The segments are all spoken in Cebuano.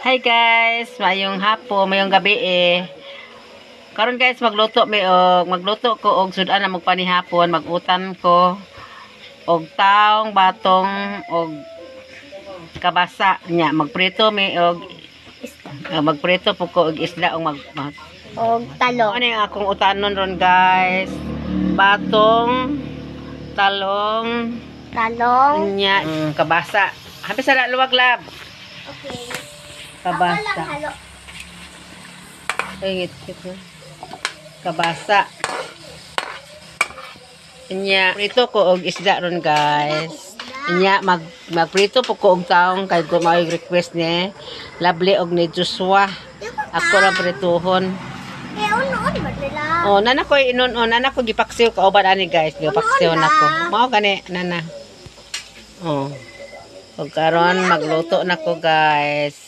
Hi guys, mayong hapon, mayong gabi eh. Karon guys, magluto mi og magluto ko og sudan na magpanihapon, magutan ko og taong batong og kabasa nya, magprito mi og magprito po ko og isda og mag Og talong. Ano yung akong utanon ron, guys? Batong, talong, Talong. Nya, kabasa. Happy sa luwag lab. Okay. Ako lang Kabasa. Halo. Ay, ngit na. Kabasa. Nya, prito ko og isda ron, guys. Nya, magprito po ko og taong kay ko may request ni Lovely og ni Joshua. Ako ra prituhon. Eh, uno, di ba nila? Oh, nana ko inon, oh, nana ko gipaksiw kauban ani, guys. Gipaksiw nako. Mao gani nana. Oh. Ug karon magluto na ko, guys.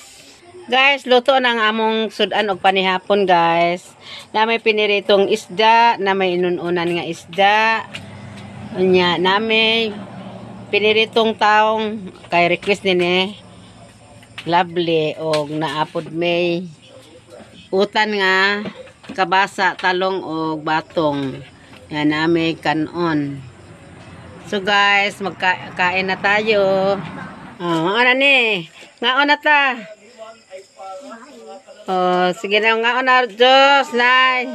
Guys, luto na ang among sudan og panihapon, guys. Na may piniritong isda, na may inununan nga isda. Unya, na may piniritong taong kay request ni Lovely og naapod may utan nga kabasa, talong og batong. Yan na may kanon. So guys, magkain na tayo. Oh, ano ni? Ngaon na ta. Oh, sige na, ngaon na, Diyos, nay.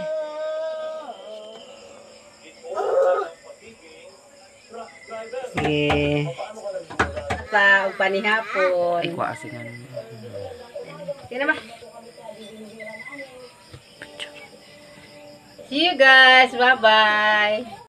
Sige. Ta og panihapon. Ay, kuha asingan. Sige na ba? See you guys. Bye-bye.